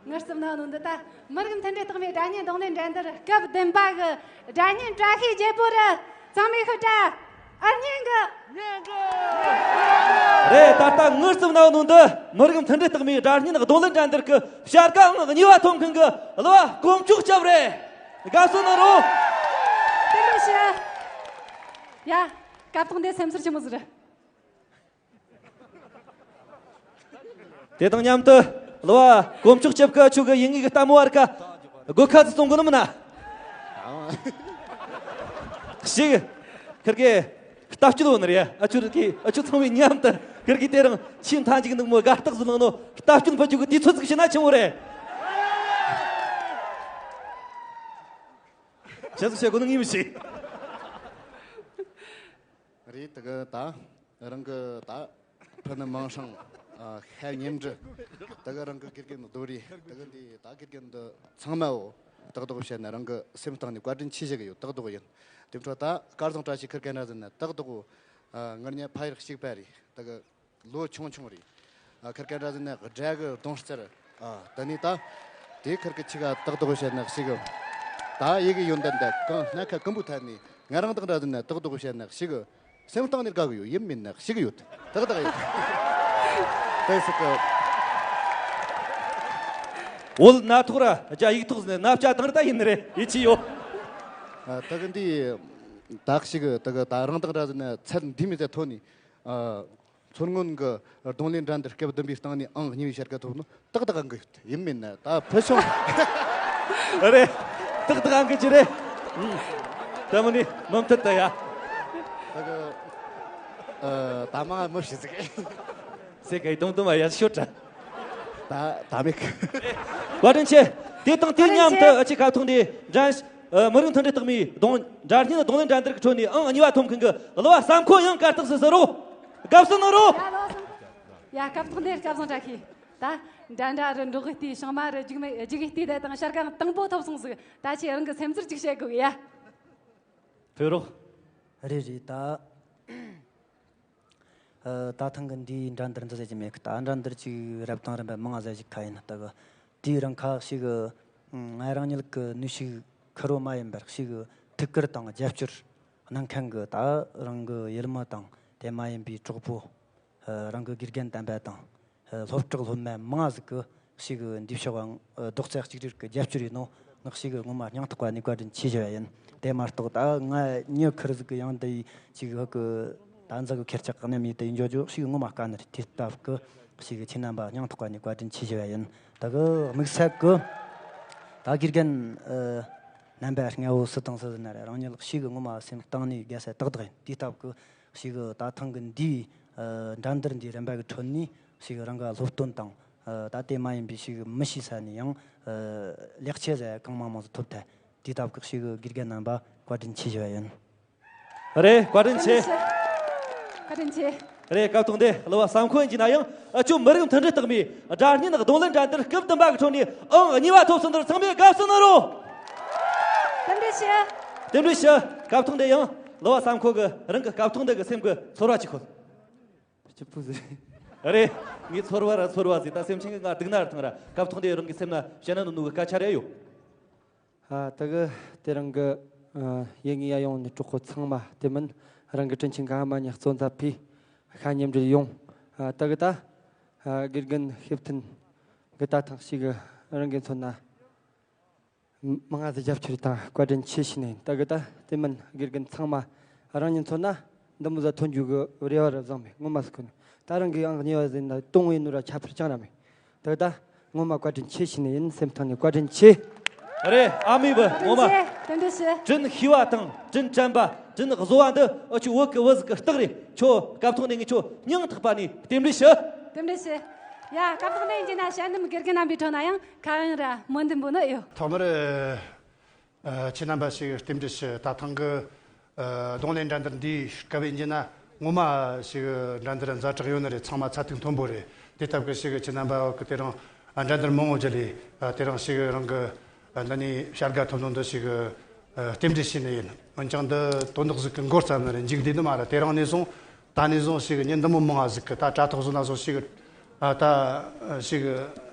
ངར་རྩིབ་ན་ནོ་འདི་ད་མི་རིགས་མཐུན་སྒྲིལ་རྟགས་མའི་སྒྲ་སྙན་རྡུང་ལེན་འགྲན་བསྡུར་སྐབས་བདུན་པ་གི་སྒྲ་སྙན་བཀྲ་ཤིས་རྒྱལ་པོ་ར་གཙང་མའི་ཤོད་གྲྭ་ཨར་ཉན་གི། རེད། ད་ལྟ་ངར་རྩིབ་ན་ནོ་འདི་མི་རིགས་མཐུན་སྒྲིལ་རྟགས་མའི་སྒྲ་སྙན་རྡུང་ལེན་འགྲན་བསྡུར་གི་བྱ་དགའ་ཨང་གཉིས་པ་ཐོབ་མཁན་གི་གླུ་བ་དཀོན་མཆོག་སྐྱབས་རེད། དགའ་བསུ་གནང་རོགས། བརྟན་པོ་བྱོས། ཡ། སྐབས་ཐོག་འདི་སེམས་ཚོར་ཆི་མོ་ཟིག་རེད། དེ་དང་མཉམ་དུ་གླུ་བ་དཀོན་མཆོག་སྐྱབས་ཀྱིས་ཁྱོད་ཀྱི་ཡིད་མངའི་གི་ལྟད་མོ་བ་ར་གི་སྒོ་ཁ་ཙི་གཏོང་གི་ནི་མིན་ན། ཞིག་ཁིར་གི་ལྟ་སྤྱོད་བོ་ནི་རེད། ཨ་ཆུ་རི་གི་ཨ་ཆུ་ཚང་མའི་མཉམ་དུ་ཁིར་གི་དེ་རིང་ཆེས་མཐའ་མཇུག་འདུག་མོ་དགའ་རྟགས་ཟིག་ལངས་ནོ། ལྟ་སྤྱོད་འཕེལ་རྒྱུ་གི་དུས་ཚོད་ཟིག་བྱས་ན་ཆི་མོ་རེད། ཆི་ཟིག་བྱེད་དགོས་ནི་ངས་མི་ཤེས། རེད། དེ་གི་ད་རང་གི་ད་ཕུ་ནུ་མིང་སྲིང་། ཨ། ཤ་ཉེ་འབྲེལ། དེ་གི་རང་གི་དགེ་རྒན་རྡོ་རི། དེ་གི་འདི་ད་དགེ་རྒན་འདི་ཚང་མ་བོ་ཏག་ཏག་བཤད་ན་རང་གི་སེམས་གཏིང་ནས་བཀའ་དྲིན་ཆེ་ཞུ་གི་ཡོད། ཏག་ཏག་ཡིན། དེ་འཕྲོ་ད་སྐལ་བཟང་བཀྲ་ཤིས་ཁིར་ག་འདྲ་ཟེར་ན་ཏག་ཏག་བོ། ཨ། ངར་ཉ་ཕ་ཡུལ་གཅིག་པ་རེད། དེ་གི་ལོ་ཆུང་ཆུང་རེད། ཨ། ཁིར་ག་འདྲ་ཟེར་ན་སྒྲ་གི་རྡུང་རྩལ། ཨ། དེ་ནས་ད་དེ་ཁིར་གི་ཆི་ག་ཏག་ཏག་བཤད་ན་ཞིག་གི་ད་ཡི་གེ་ཡོན་ཏན་ད་གང་སྣ་ཁ་ཀུན་པོ་ཐད་ནས། ང་རང་དང་འདྲ་ཟེར་ན་ཏག་ཏག་བཤད་ན་ཞིག་གི་སེམས་གཏིང་ནས་དགའ་གི་ཡོད། ཡིན་མིན་ན་ཞིག་གི་ཡོད། ཏག་ཏག་ཡོད། དེ་ཟིག་གི། བོད་སྣ་ཐོག་ར་རྒྱ་ཡིག་ཐོག་ཟེར་ན་སྣ་བཅའ་དང་ར་ད་ཡིན་ནི་རེད། ཡིད་ཆེས་ཡོད། ཨ། དེ་གི་འདི་ད་ཞིག་གི་དེ་གི་ད་རང་དང་འདྲ་ཟེར་ན་ཚད་འདི་མོ་ཟིག་ཐོན་ནས། ཨ། མཚོ་སྔོན་གྱི་རྡུང་ལེན་འགྲན་བསྡུར་སྐབས་བདུན་པའི་སྟེང་ནས་ཨང་གཉིས་པའི་བྱ་དགའ་ཐོབ་ནོ་ཏག་ཏག་ཨང་གི་ཡོད། ཡིན་མིན་ན་ད་ཕུལ་བྱུང་། རེད། ཏག་ཏག་ཨང་གི་ཅི་རེད། ཨུམ། ད་མོ་ནི་མུ་མཐུད་ད་ཡ། ད་གི། ཨ། ད་མ་མི་ཤི་ཟིག་ཟེར་གི་དུང་དུང་བ་ཡ་ཤོད་དྲ། ད་ད་མེད་གི། བཀའ་དྲིན་ཆེ། དེ་དང་དེ་མཉམ་དུ་ཨ་ཆི་ཁ་ཐུང་དེ་འགྲན། ཨ། མི་རིགས་མཐུན་སྒྲིལ་རྟགས་མའི་རྡུང་། སྒྲ་སྙན་རྡུང་ལེན་འགྲན་བསྡུར་གྱི་ཁྲོད་ནས་ཨང་གཉིས་པ་ཐོབ་མཁན་གྱི་གླུ་བ་བསམ་ཁོ་ཡང་དགའ་རྟགས་ཟིག་ཟེར་རོགས། དགའ་བསུ་གནང་རོགས། ཡ། སྐབས་ཐོག་འདིར་སྐལ་བཟང་བཀྲ་ཤིས། ད་འདྲ་འདྲ་རུ་འགྲོགས་གི་བལྟས། ཞིང་མ་རུ་རྒྱུག་མེད་རྒྱུག་གི་བལྟས། ད་དང་ཤར་གང་དང་པོ་ཐོབ་སོང་ཟིག་ད་ཁྱེད་རང་གི་སེམས་ཚོར་ཅིག་བཤད་དགོས་གི་ཡ། ཕེབས་རོགས། རེད་རེད། ད། ཨ། ད་ཐེངས་གི་འདིའི་འགྲན་བསྡུར་འདི་ཟེར་གྱི་མེད་གི། ད་འགྲན་བསྡུར་ཅིག་རབ་དང་རིམ་པ་མང་ང་ཟིག་ཞུགས་ཁ་ཡིན། ད་གི་དེའི་རིང་ཁ་ཞིག་གི་ང་རང་ཉིད་ཀྱི་ནུས་ཤུགས་ཁེར་རོ་མ་ཡིན་པར་ཞིག་གི་ཐུགས་ཁུར་དང་རྒྱབ་སྐྱོར་གནང་མཁན་གྱི་ད་རང་གི་ཡུལ་མི་དང་། དེ་མ་ཡིན་པའི་གྲོགས་པོ། ཨ། རང་གི་དགེ་རྒན་དམ་པ་དང་། ཨ། སློབ་གྲོགས་སློབ་མ་མང་ང་ཟིག་གི་ཞིག་གི་འདི་ཕྱོགས་ཨང་། ཨ། རྡོག་རྩ་གཅིག་སྒྲིལ་གྱི་རྒྱབ་སྐྱོར་ཡིན་ནོ། ང་ཞིག་གི་ངོ་མ་སྙིང་ཐག་པ་ནས་བཀའ་དྲིན་ཆེ་ཞུ་བ་ཡིན། དེ་མ་གཏོགས་ད་ང་མྱི་ཁེར་ཟིག་གི་ཡང་འདི་ཅིག་ཧ་གི་ད་འཛི་གི་ཁེར་ཆག་གི་གནམ་མེད་དུ་འགྱོ་རྒྱུ་ཞིག་ངོ་མ་དཀའ་ནི་རེད། དེ་སྟབས་གི་ཞིག་གི་ཁྱེད་རྣམ་པ་སྙིང་ཐག་པ་ནས་བཀའ་དྲིན་ཆེ་ཞུ་བ་ཡིན། ད་གི་དམིགས་བསལ་གི་ད་དགེ་རྒན། ཨ། རྣམ་པ་ལྔ་བོ་སུ་དང་སུ་ཟེར་ན་ར་རང་ཉིད་ཞིག་གི་ངོ་མ་སེམས་གཏིང་ནས་དགའ་ས་ཏག་ཏག་ཡིན། དེ་སྟབས་གི་ཞིག་གི་ད་ཐེངས་གི་འདིའི། ཨ། འགྲན་བསྡུར་འདིའི་རིམ་པ་གི་ཁྲོད་ནས་ཞིག་གི་རང་ག་སློབ་སྟོན་དང་། ཨ། ད་དེ་མ་ཡིན་པའི་ཞིག་གི་མི་ཤེས་ས་ནས་ཡང་། ཨ། ལེགས་ཆ་ཟིག་གང་མང་མང་ཟིག་ཐོབ་ཐལ། དེ་སྟབས་གི་ཞིག་གི་དགེ་རྒན་རྣམ་པ་བཀའ་དྲིན་ཆེ་ཞུ་བ་ཡིན། རེད། བཀའ་དྲིན་ཆེ། བཀའ་དྲིན་ཆེ། རེད། སྐབས་ཐོག་འདི་གླུ་བ་བསམ་ཁོ་ཡིན་གྱི་ན་ཡང་། ཨ། ཆོ་མི་རིགས་མཐུན་སྒྲིལ་རྟགས་མའི་སྒྲ་སྙན་རྡུང་ལེན་འགྲན་བསྡུར་སྐབས་བདུན་པ་གི་ཁྲོད་ནས་ཨང་གཉིས་པ་ཐོབ་སོང་ནོར་ཚང་མས་དགའ་བསུ་གནང་རོགས། རྟེན་འབྲེལ་ཞུ། རྟེན་འབྲེལ་ཞུ། སྐབས་ཐོག་འདི་ཡང་གླུ་བ་བསམ་ཁོ་གི་རང་གི་སྐབས་ཐོག་འདི་གི་སེམས་གི་ཚོར་བ་ཅིག་ཤོད། སྐྱིད་པོ་ཟིག་རེད། ངའི་ཚོར་བ་ར་ཚོར་བ་ཟིག་ད་སེམས་ཅན་གི་ང་སྡུག་ན་ར་ཐང་ར། སྐབས་ཐོག་འདི་རང་གི་སེམས་ན་བཤད་ན་ནོ་ནོ་གི་སྐད་ཆ་རེ་ཡོད། ཨ། ད་གི་དེ་རིང་གི། ཨ། ཡིན་ངེས་ཡ་ཡོང་ནི་གྲོགས་པོ་ཚང་མ། དེ་མིན་རང་གི་དྲིན་ཆེན་ག་མ་ཉག་བཙོན་ཟ་ཕི་ཁ་ཉེམ་འབྲེལ་ཡོང་། ཨ། ད་གི་ད། ཨ། དགེ་རྒན་ཤེབ་ཐིན་གི་ད་ཐེངས་ཤིག་གི་རང་གི་མཚོན་ན་མང་ང་ཟིག་རྒྱབ་སྐྱོར་དང་བཀའ་དྲིན་ཆེ་ཞུ་ནི་ཡིན། ད་གི་ད་དེ་མིན་དགེ་རྒན་ཚང་མ་རང་ཉིད་མཚོན་ན་འདི་མོ་ཟིག་ཐོན་རྒྱུ་གི་རེ་བ་ར་བཟང་མེད། ངོ་མ་ཟིག་གོ་ནི། ད་རང་གི་ཨང་གཉིས་པ་ཟིན་ན་གཏོང་ཡིན་ནོ་ར་ཁྱད་པར་ཅང་ར་མེད། ད་གི་ད། ངོ་མ་བཀའ་དྲིན་ཆེ་ཞུ་ནི་ཡིན། སེམས་གཏིང་ནས་བཀའ་དྲིན་ཆེ། རེད། ཨ་མའི་བུ་ངོ་མ། བཀའ་དྲིན་ཆེ། དྲིན་ཤེས་པ་དང་དྲིན་དྲན་པ་དྲིན་གཟོ་བ་འདི་ཨ་ཆོ་བོད་ཀྱི་བུ་ཟིག་གི་རྟགས་རེད། ཁྱོད་སྐབས་ཐོག་ནས་ངས་ཁྱོད་སྙིང་ཐག་པ་ནས་རྟེན་འབྲེལ་ཞུ། རྟེན་འབྲེལ་ཞུ། ཡ། སྐབས་ཐོག་ནས་ཡིན་གྱི་ན་དཔྱད་འདེམས་དགེ་རྒན་རྣམ་པའི་ཁྲོད་ན་ཡང་ཁ་ཡང་ར་སྨོན་འདུན་པོ་ནི་ཡོད། ཐོག་མར། ཨ། ཁྱེད་རྣམ་པ་ཞིག་རྟེན་འབྲེལ་ཞུ། ད་ཐེངས་གི། ཨ། རྡུང་ལེན་འགྲན་བསྡུར་འདིའི་སྐབས་ཡིན་གྱི་ན་ངོ་མ་ཞིག་འགྲན་བསྡུར་ཛ་དྲག་ཡོད་ནི་རེད། ཚང་མ་ཚད་ཐིག་མཐོན་པོ་རེད། དེ་སྟབས་གི་ཞིག་ཁྱེད་རྣམ་པ་གི་དེ་རིང་འགྲན་བསྡུར་མང་བོ་བརྒྱུད་ལས། ཨ། དེ་རིང་ཞིག་རང་གི། ཨ། འདི་ནས་བྱ་དགའ་ཐོབ་ནོ་འདི་ཞིག་ཨ། རྟེན་འབྲེལ་ཞུ་ནི་ཡིན། འོན་ཀྱང་འདི་དོན་དག་ཟིག་གི་འགོ་བརྩམས་ནི་རེད། མཇུག་འདི་ནི་མ་རེད། དེ་རིང་ནས་བཟུང་ད་ནས་བཟུང་ཞིག་ཉིན་འདི་མོ་མང་ང་ཟིག་གི་ད་དྲ་ཐོག་བཟོ་ན་བཟོ་ཞིག་ཨ། ད་ཞིག་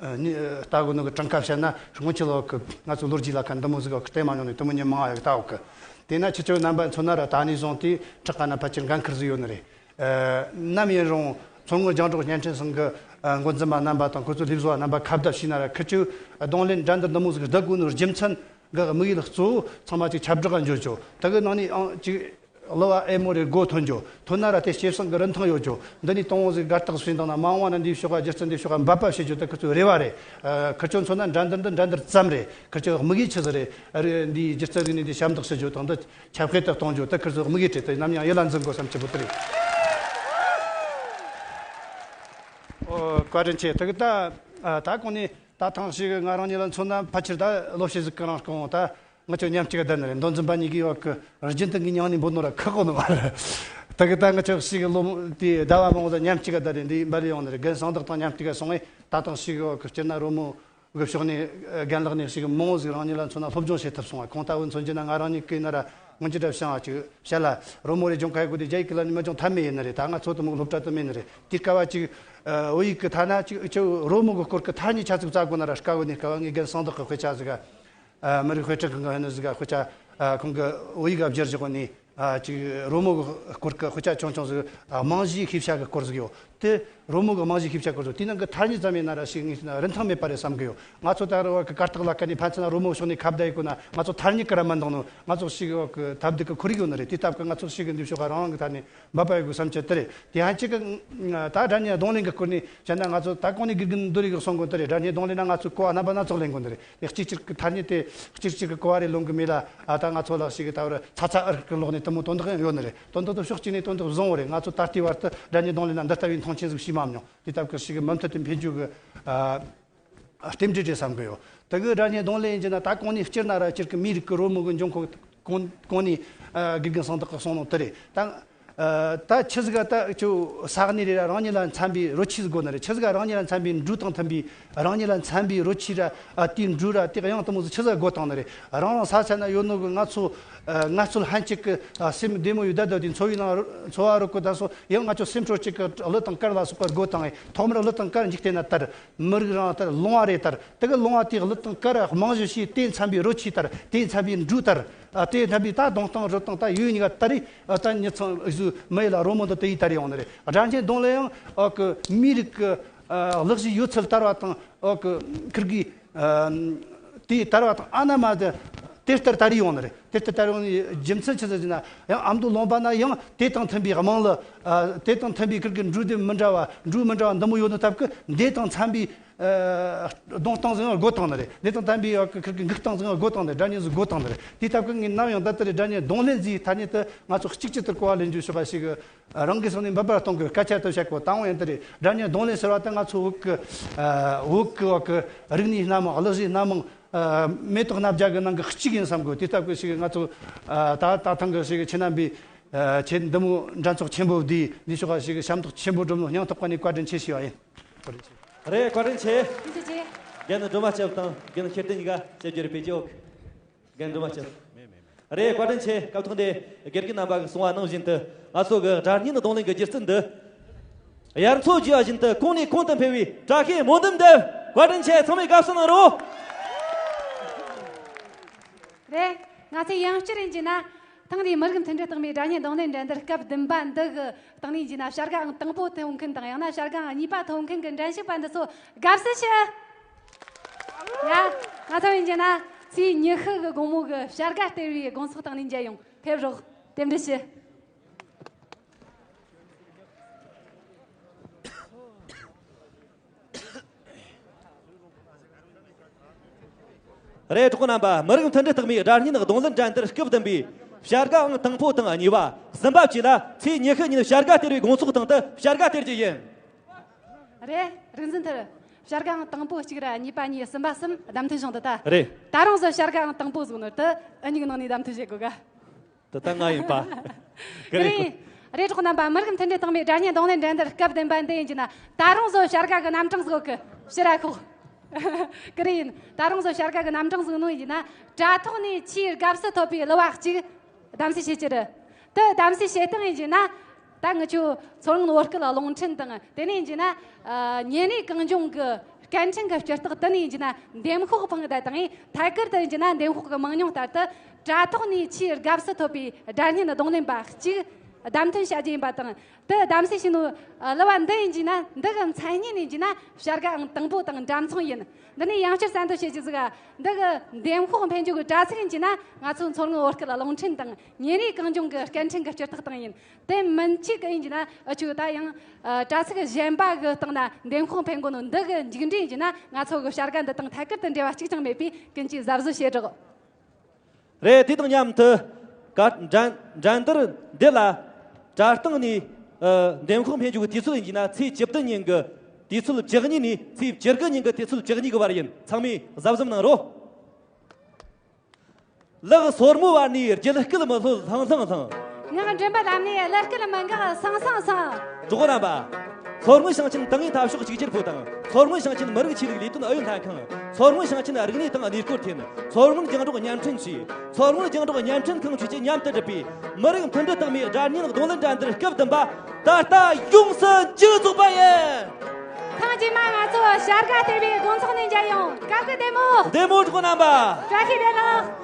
ཨ་ནི་ལྟ་གོ་ནོ་གི་གྲངས་ཀ་བཤད་ན། སྔོན་ཆད་ལོ་གི་ང་ཚོ་ལོ་རྒྱུས་ལ་ཁ་འདི་མོ་ཟིག་གི་བལྟས་མ་མྱོང་ནི་དེ་མོ་ཉི་མང་ཡག་ལྟ་བུ་གི། དེས་ན་ཁྱེད་ཚོ་རྣམ་པ་མཚོན་ན་ར་ད་ནས་བཟུང་སྟེ་ཁྲག་ག་ན་ཕལ་ཆེར་འགན་ཁུར་ཟིག་ཡོད་ནི་རེད། ཨ། ནམ་ཡིན་རུང་མཚོ་སྔོན་རྒྱང་སྒྲོག་བརྙན་འཕྲིན་ཚང་གི་ཨ་འགོ་འཛིན་པ་རྣམ་པ་དང་ཁོ་ཚོ་ལས་བཟོ་བ་རྣམ་པ་ཁ་བརྡ་བྱས་ན་ར། ཁི་ཆོ་རྡུང་ལེན་འགྲན་བསྡུར་འདི་མོ་ཟིག་བསྡད་དགོས་ནོ་རྒྱུ་མཚན་གི་དམིགས་ཡུལ་གཙོ་བོ་ཚང་མ་ཅིག་ཁྱབ་བསྒྲགས་འགྱོ་ཆོག་དེ་གི་ནང་ནས་ཨང་ཅིག་གླུ་བ་ཨེ་མོ་རེ་སྒོ་ཐོན་རྒྱུ། ཐོན་ན་ར་དེ་སྐྱེད་སྲིང་གི་རིན་ཐང་ཡོད་རྒྱུ། འདི་ནས་དང་བོ་ཟིག་དགའ་རྟགས་བྱས་བཏང་ན། མ་འོངས་བ་ན་འདིའི་ཕྱོགས་ཀ་སྒྱུ་རྩལ་འདིའི་ཕྱོགས་ཀ་འབད་པ་བྱེད་རྒྱུ་དེ་ཁི་ཚོའི་རེ་བ་རེད། ཨ། ཁི་ཆོ་མཚོན་ན་འགྲན་བསྡུར་འདི་འགྲན་བསྡུར་ཙམ་རེད། ཁི་ཆོའི་དམིགས་ཡུལ་ཆི་ཟིག་རེད། ཨ། རེད། འདིའི་སྒྱུ་རྩལ་རིག་གནས་འདི་ཞབས་འདེགས་ཞུ་རྒྱུ་དང་། འདི་ཁྱབ་སྤེལ་དུ་གཏོང་རྒྱུ་དེ་ཁི་ཚོའི་དམིགས་ཡུལ་རེད། དེ་ནམ་ཡང་ཡིད་ལ་འཛིན་དགོས་བསམ་གྱི་བུ་དེ་རེད། ཨོ། བཀའ་དྲིན་ཆེ། དེ་གི་ད་ཨ་ད་གོང་ནས། ད་ཐེངས་ཤིག་ང་རང་ཉིད་ལ་མཚོན་ན་ཕལ་ཆེར་ད་ལོ་ཤས་ཟིག་གི་རིང་གོང་ད་ང་ཚོ་མཉམ་གཅིག་ག་བསྡད་ནི་རེད། མདོ་འཛིན་པ་གཉིས་ཀྱི་བར་གི་རྒྱུན་དུ་ངའི་མྱིང་ནས་འབོད་ནོ་ར་ཁག་གོ་ནི་མ་རེད། ད་གི་ད་ང་ཚོ་ཞིག་ལོ་དེའི་ཟླ་བ་མང་བོ་ད་མཉམ་གཅིག་ག་བསྡད་རེད། འདི་འབད་ལས་ཡོང་ནི་རེད། རྒན་གསང་བདག་དང་མཉམ་གཅིག་ག་སོང་བས། ད་ཐེངས་ཤིག་གི་བར་གི་སྤྱིར་ན་རོལ་མོ་གི་ཕྱོགས་ནས་རྒན་ལགས་ནས་ཞིག་མང་བོ་ཟིག་རང་ཉིད་ལ་མཚོན་ན་སློབ་སྦྱོང་བྱེད་ཐུབ་སོང་བ། ཁོང་ལྟ་བུ་མཚོན་རྒྱུ་ན་ང་རང་ཉིད་ཀྱིས་ན་ར་སྔོན་ཆད་ར་བྱང་ཅིག་བཤད་ལ། རོལ་མོ་རེ་སྦྱོང་ག་ཡེ་དགོས་དེ་རྒྱ་ཡིག་གི་ལ་ནི་མ་སྦྱོང་ཐབས་མེད་ཡིན་ནི་རེད། ད་ང་ཚོ་དེ་མོ་སློབ་གྲྭ་དུ་མེད་ནི་རེད། དེ་སྐབས་བ་ཅིག་ཨ་བོད་ཡིག་གི་ཐ་ན་ཅིག་ཅིག་རོལ་མོ་གི་སྐོར་གི་ཐ་སྙད་ཆ་ཙིག་བཙལ་དགོས་ན་ར་དཀའ་བོ་ནས་དཀའ་བ། ངས་རྒན་གསང་བདག་གི་དཔེ་ཆ་ཟིག་ག་ཨ་མི་རིགས་དཔེ་སྐྲུན་ཁང་གི་ཧན་ནི་ཟིག་ག་དཔེ་ཆ་ཨ་ཁོང་གི་བོད་ཡིག་ག་བསྒྱུར་བཞག་གོ་ནི། ཨ་ཅིག་རོལ་མོ་གི་སྐོར་གི་དཔེ་ཆ་ཆུང་ཆུང་ཟིག་ཨ་རྨང་གཞིའི་ཤེས་བྱ་གི་སྐོར་ཟིག་ཡོད། དེ་རོལ་མོ་གི་རྨང་གཞིའི་ཤེས་བྱ་སྐོར་ཟིག་དེ་ནང་གི་ཐ་སྙད་ཙམ་ཡིན་ན་ར་ཞིག་ངས་བྱས་ན་རིན་ཐང་མེད་པ་རེད་བསམ་གི་ཡོད། ང་ཚོ་ད་རུང་བ་གི་གར་སྟེགས་ལ་ཁ་ནས་ཕན་ཚུན་རོལ་མོ་ཕྱོགས་ནས་ཁ་བརྡ་ཡེ་དགོས་ན་ང་ཚོ་ཐ་སྙད་གི་ར་མི་འདང་ནོ། ང་ཚོ་ཞིག་གི་ཐབས་སྡུག་གི་ཁོར་ཡུག་ཡོད་ནི་རེད། དེ་སྟབས་གི་ང་ཚོ་ཞིག་གི་འདི་ཕྱོགས་ག་རང་རང་གི་ཐ་ནས་འབད་པ་ཡེ་དགོས་བསམ་གྱི་དེ་རེད། དེ་ཧན་ཅིག་གི་ད་སྒྲ་སྙན་རྡུང་ལེན་གི་སྐོར་ནས་བཤད་ན། ང་ཚོ་ད་གོང་ནས་དགེ་རྒན་མདོ་རིགས་གི་གསུང་གོ་དེ་རེད། སྒྲ་སྙན་རྡུང་ལེན་ན་ང་ཚོས་གོ་བ་རྣམ་པ་སྣ་ཚོགས་ལེན་དགོས་ནི་རེད། དེ་གཅིག་གཅིག་གི་ཐ་སྙད་དེ་གཅིག་གཅིག་གི་གོ་བ་རེ་ལོན་གི་མེད་ལ། ཨ་ད་ང་ཚོ་ལ་ཞིག་གི་ད་བར་ཚ་ཚ་འུར་གི་ལོག་ནས་དེ་མོ་དོན་དག་ཡང་ཡོད་ནི་རེད། དོན་དག་དེ་ཕྱོགས་གཅིག་ནས་དོན་དག་བཟང་བོ་རེད། ང་ཚོ་ད་ལྟའི་བར་དུ་སྒྲ་སྙན་རྡུང་ལེན་ན་འདི་ལྟ་བུའི་མཐོང་ཆེན་ཟིག་བྱས་མ་མྱོང་། དེ་སྟབས་གི་ཞིག་གི་མུ་མཐུད་དུ་འཕེལ་རྒྱུ་གི་ཨ་རྟེན་འབྲེལ་རེད་བསམ་གི་ཡོད། དེ་གི་སྒྲ་སྙན་རྡུང་ལེན་ཡིན་རྒྱུ་ན་ད་གོང་ནས་སྤྱིར་ན་ར་སྤྱིར་གི་མིའི་རིགས་ཀྱི་རོལ་མོ་གི་འབྱུང་ཁུངས་གོང་གོང་ནས་ཨ་དགེ་རྒན་གསང་བདག་གིས་གསུངས་ནོ་དེ་རེད། ད་ཨ་ད་ཆི་ཟིག་ག་ད་ཁྱོད་ས་གནས་རེ་ར་རང་ཉིད་ལ་འཚམ་པའི་རོལ་ཆས་ཟིག་དགོས་ནི་རེད། ཆི་ཟིག་ག་རང་ཉིད་ལ་འཚམ་པའི་འགྲོས་དང་མཐུན་པའི། རང་ཉིད་ལ་འཚམ་པའི་རོལ་ཆས་ར་ཨ་དེའི་འགྲོས་ར་དེ་དབྱངས་དེ་མོ་ཟིག་ཆི་ཟིག་ག་དགོས་བཏང་ནི་རེད། རང་རང་ས་ཆ་ན་ཡོད་ནོ་གི་ང་ཚོ་ཨ་ངལ་རྩོལ་ལྷན་ཅིག་གི་ཨ་སེམས་བདེ་མོ་ཡོད་ད་ད་དེ་འཚོ་བའི་ནང་འཚོ་བ་རོལ་གི་ད་སོ་ཡང་ང་ཚོ་སེམས་ཁྲོ་གཅིག་གི་གླུ་དང་གར་ལ་སོགས་པ་དགོས་བཏང་ངེ། ཐོག་མར་གླུ་དང་གར་འཇིག་རྟེན་ན་དར། མི་རིགས་རང་དར། ལུང་བ་རེ་དར། དེ་གི་ལུང་བ་དེའི་གླུ་དང་གར་རྨང་གཞི་བྱས། དེ་འཚམ་པའི་རོལ་ཆས་དར། དེ་འཚམ་པའི་འགྲོས་དར། ཨ་དེ་འཚམ་པའི་ད་གདུང་སྟངས་རོལ་སྟངས་ད་ཡོད་ནི་ག་དར་རེ། ཨ་ད་མྱི་ཚང་ཨུ་ཟུ་མི་ཡི་ལ་རོལ་མོ་འདི་དེ་ཡི་དར་ཡོང་ནི་རེད། སྒྲ་སྙན་རྡུང་ལེན་ཡང་ཨ་གི་མིའི་རིགས་ཀྱི་ཨ་གླུ་གཞས་ཡོད་ཚད་དར་བ་དང་། ཨ་གི་ཁིར་གི་ཨ་དེ་དར་བ་དང་ཨ་ན་མ་དེ་དེ་ལྟར་དར་ཡོང་ནི་རེད། དེ་ལྟར་དར་ཡོང་ནི་རྒྱུ་མཚན་ཆི་ཟིག་ཟེར་ན། ཡང་ཨ་མདོ་ལུང་པ་ན་ཡང་དེ་དང་མཐུན་པའི་དམངས་གླུ། ཨ་དེ་དང་མཐུན་པའི་ཁིར་གི་འགྲོས་སྡེ་མི་འདྲ་བ། འགྲོས་མི་འདྲ་བ་འདི་མོ་ཡོད་ནི་སྟབས་ཀྱིས་འདི་དང་འཚམ་པའི་ཨ་གདུང་སྟངས་ཟིག་ཡང་དགོས་བཏང་ནི་རེད། འདི་དང་འཚམ་པའི་ཨ་ཁིར་གི་འགུག་སྟངས་ཟིག་ཡང་དགོས་བཏང་ནི་རེད། སྒྲ་སྙན་ཟིག་དགོས་བཏང་ནི་རེད། དེ་སྟབས་ཀྱིས་ངས་ནམ་ཡང་ད་ལྟ་རེ་སྒྲ་སྙན་རྡུང་ལེན་ཟེར་ཐ་སྙད་དེ་ང་ཚོ་གཅིག་གྱུར་དུ་གོ་བ་ལེན་རྒྱུ་ཕྱོགས་པ་ཞིག་གི་རང་གི་སོང་ནས་འབབ་པར་གཏོང་དགོས། སྐད་ཆ་དུ་བཤད་གོ་དང་བོ་ཡིན་དེ་རེད། སྒྲ་སྙན་རྡུང་ལེན་ཟེར་བ་དེ་ང་ཚོ་བོད་ཀྱི་ཨ་བོད་ཀྱི་བ་གི་རིག་གནས་སྣ་མང་། གླུ་གཞས་སྣ་མང་། ཨ་མེ་ཏོག་སྣ་བརྒྱ་གི་ནང་གི་གཅིག་ཡིན་བསམ་གོ། དེ་ལྟ་བུ་ཞིག་ང་ཚོ་ཨ་ད་ད་ཐེངས་གི་ཞིག་ཁྱེད་རྣམ་པའི་ཨ་ཁྱེད་འདི་མོ་འགྲན་ཚོགས་ཆེན་པོ་འདིའི་འདི་ཕྱོགས་ཁ་ཞིག་ཞབས་འདེགས་ཆེན་པོ་སྒྲུབ་ནོ་སྙིང་ཐག་པ་ནས་བཀའ་དྲིན་ཆེ་ཞུ་བ་ཡིན། བཀའ་དྲིན་ཆེ། རེད། བཀའ་དྲིན་ཆེ། ཐུགས་རྗེ་ཆེ། རྒན་སྒྲོལ་མ་སྐྱབས་དང་རྒན་ཤེར་བསྟན་གཉིས་ཀ་སྐྱབས་བཅོལ་བེད་སྤྱོད། རྒན་སྒྲོལ་མ་སྐྱབས། རེད། བཀའ་དྲིན་ཆེ། སྐབས་ཐོག་འདི་དགེ་རྒན་རྣམ་པ་གིས་གསུངས་པ་ནང་བཞིན་དུ། ང་ཚོ་གི་སྒྲ་སྙན་རྡུང་ལེན་གྱི་སྒྱུ་རྩལ་འདི་དབྱར་མཚོ་རྒྱས་པ་བཞིན་དུ་གོང་ནས་གོང་དུ་འཕེལ་བའི་བཀྲ་ཤིས་སྨོན་འདུན་འདེབས། བཀའ་དྲིན་ཆེ། ཚང་མས་དགའ་བསུ་གནང་རོགས། རེད། ང་ཚོས་ཡང་བསྐྱར་ཡིན་གྱི་ན། ཐེངས་འདིའི་མི་རིགས་མཐུན་སྒྲིལ་རྟགས་མའི་སྒྲ་སྙན་རྡུང་ལེན་འགྲན་བསྡུར་སྐབས་བདུན་པ་འདི་གི་སྟེང་ནས་ཡིན་གྱི་ན། བྱ་དགའ་ཨང་དང་པོ་ཐོབ་མཁན་དང་། ཡང་ན་བྱ་དགའ་ཨང་གཉིས་པ་ཐོབ་མཁན་གྱི་འགྲན་ཞུགས་པ་འདི་ཚོ་དགའ་བསུ་ཞུ། ཡ། ང་ཚོ་ཡིན་གྱི་ན་ཚེས་ཉི་ཤུ་གི་དགོང་མོ་གི་བྱ་དགའ་སྟེར་བའི་དགོང་ཚོགས་སྟེང་ནས་མཇལ་ཡོང་། ཕེབས་རོགས། རྟེན་འབྲེལ་ཞུ། རེད། གྲོགས་རྣམ་པ། མི་རིགས་མཐུན་སྒྲིལ་རྟགས་མའི་སྒྲ་སྙན་རྡུང་ལེན་འགྲན་བསྡུར་སྐབས་བདུན་པའི་བྱ་དགའ་ཨང་དང་པོ་དང་གཉིས་པ། གསུམ་པ་བཅས་ལ་ཚེས་ཉི་ཤུ་ཉིན་བྱ་དགའ་སྟེར་བའི་དགོང་ཚོགས་སྟེང་དུ་བྱ་དགའ་སྟེར་རྒྱུ་ཡིན། རེད། རིག་འཛིན་ཐར། བྱ་དགའ་ཨང་དང་པོ་གཅིག་ར་གཉིས་པ་གཉིས། གསུམ་པ་གསུམ། བདམས་ཐོན་བྱུང་འདུག་ད། རེད། ད་རུང་ཟོ་བྱ་དགའ་ཨང་དང་པོ་ཟིག་ནོར་དུ་ཨུ་གཉིས་ཀྱི་ནང་ནས་བདམས་ཐོན་བྱེད་དགོས་ག། དེ་ད་ང་ཡིན་པ། ཀི་རེད་ཡིན། རེད། གྲོགས་རྣམ་པ། མི་རིགས་མཐུན་སྒྲིལ་རྟགས་མའི་སྒྲ་སྙན་རྡུང་ལེན་འགྲན་བསྡུར་སྐབས་བདུན་པ་འདི་ཡིན་གྱི་ན། ད་རུང་ཟོ་བྱ་དགའ་གི་རྣམ་གྲངས་ཟིག་གི་ཕྱིར་ར་ཁོག་ཀི་རེད་ཡིན། ད་རུང་ཟོ་བྱ་དགའ་གི་རྣམ་གྲངས་ཟིག་ནོ་ཡིན་གྱི་ན། དྲ་ཐོག་ནས་ཆེས་དགའ་བསུ་ཐོབ་པའི་གླུ་བ་གཅིག་གདམ་གསེས་བྱེད་རྒྱུ་རེད། དེ་གདམ་གསེས་བྱེད་སྟངས་ཡིན་གྱི་ན། ད་ངི་ཆོ་མཚོ་སྔོན་བོད་སྐད་རླུང་འཕྲིན་དང་དེ་ནས་ཡིན་གྱི་ན་ཨ་ཉིན་རེའི་གངས་ལྗོངས་གི་སྐད་འཕྲིན་གི་བསྐྱུར་རྟགས་དེ་ནས་ཡིན་གྱི་ན་འདེམས་ཤོག་འཕངས་བསྡད་དང་ཐད་ཀར་དུ་ཡིན་གྱི་ན་འདེམས་ཤོག་གི་མང་ཉུང་ལྟར་དུ་དྲ་ཐོག་ནས་ཆེས་དགའ་བསུ་ཐོབ་པའི་སྒྲ་སྙན་རྡུང་ལེན་པ་གཅིག་བདམས་ཐོན་བྱ་རྒྱུ་ཡིན་པ་དང་། དེ་བདམས་གསེས་བྱས་ནོ་གླུ་བ་འདི་ཡིན་གྱི་ན་འདི་གི་མཚན་སྙན་ཡིན་གྱི་ན་བྱ་དགའ་ཨང་དང་པོ་དང་འདྲ་མཚུངས་ཡིན། འདི་ནས་ཡང་བསྐྱར་གསལ་འདོན་བྱེད་རྒྱུ་ཟིག་འདི་གི་འདེམས་ཤོག་འཕེན་རྒྱུ་གི་དྲ་ཚིགས་ཡིན་གྱི་ན་ང་ཚོ་མཚོ་སྔོན་བོད་སྐད་རླུང་འཕྲིན་དང་ཉིན་རེའི་གངས་ལྗོངས་གི་སྐད་འཕྲིན་གི་བསྐྱུར་རྟགས་སྟེང་ཡིན། དེ་མིན་གཅིག་གི་ཡིན་གྱི་ན་འུ་ཆོ་ད་ཡང་ཨ་དྲ་ཚིགས་གཞན་པ་གི་སྟེང་ན་འདེམས་ཤོག་འཕེན་གོ་ནོ་འདི་གི་མཇུག་འབྲས་ཡིན་གྱི་ན་ང་ཚོ་གི་བྱ་དགའ་འདི་དང་ཐད་ཀར་དུ་འབྲེལ་བ་གཅིག་ཀྱང་མེད་པས་ཀུན་གྱིས་གཟབ་གཟབ་བྱེད་རོགས། རེད། དེ་དང་མཉམ་དུ་ག་འགྲན་འགྲན་བསྡུར་འདི་ལ་དྲ་སྟེང་ནས་ཨ་འདེམས་ཤོག་འཕེན་རྒྱུ་གི་དུས་ཚོད་ཡིན་གྱི་ན་ཚེས་བཅུ་བདུན་ཉིན་གྱི་དུས་ཚོད་བཅུ་གཉིས་ནས་ཚེས་བཅུ་དགུ་ཉིན་གྱི་དུས་ཚོད་བཅུ་གཉིས་གི་བར་ཡིན། ཚང་མས་གཟབ་གཟབ་གནང་རོགས། ལག་སོར་མོའི་བར་ནས་རྒྱུད་སྐུད་མི་ལྷོད་ལྷང་ལྷང་ལྷང་། ངག་མགྲིན་པ་ལམ་ནས་གླུ་སྐད་མི་འགག་སང་སང་སང་། གྲོགས་རྣམ་པ། མཚོ་སྔོན་ཞིང་ཆེན་ཏང་ཨུའི་འཐབ་ཕྱོགས་གཅིག་གྱུར་པུའུ་དང་། མཚོ་སྔོན་ཞིང་ཆེན་མི་རིགས་ཆོས་ལུགས་ལས་དོན་ཨུ་ཡོན་ལྷན་ཁང་། མཚོ་སྔོན་ཞིང་ཆེན་རིག་གནས་དང་གནས་སྐོར་ཐིན། མཚོ་སྔོན་རྒྱང་སྒྲོག་བརྙན་འཕྲིན་ཅུས། མཚོ་སྔོན་རྒྱང་སྒྲོག་བརྙན་འཕྲིན་ཁང་བཅས་ཀྱིས་མཉམ་དུ་བསྒྲུབས་པའི་མི་རིགས་མཐུན་སྒྲིལ་རྟགས་མའི་སྒྲ་སྙན་རྡུང་ལེན་འགྲན་བསྡུར་སྐབས་བདུན་པ་ད་ལྟ་ཡོངས་སུ་མཇུག་རྫོགས་པ་ཡིན། ཐེངས་རྗེས་མ་ང་ཚོ་བྱ་དགའ་སྟེར་བའི་དགོང་ཚོགས་ནས་མཇལ་ཡོང་། བཀའ་དགོས་བདེ་མོ། བདེ་མོ། གྲོགས་རྣམ་པ། བཀྲ་ཤིས་བདེ་ལེགས།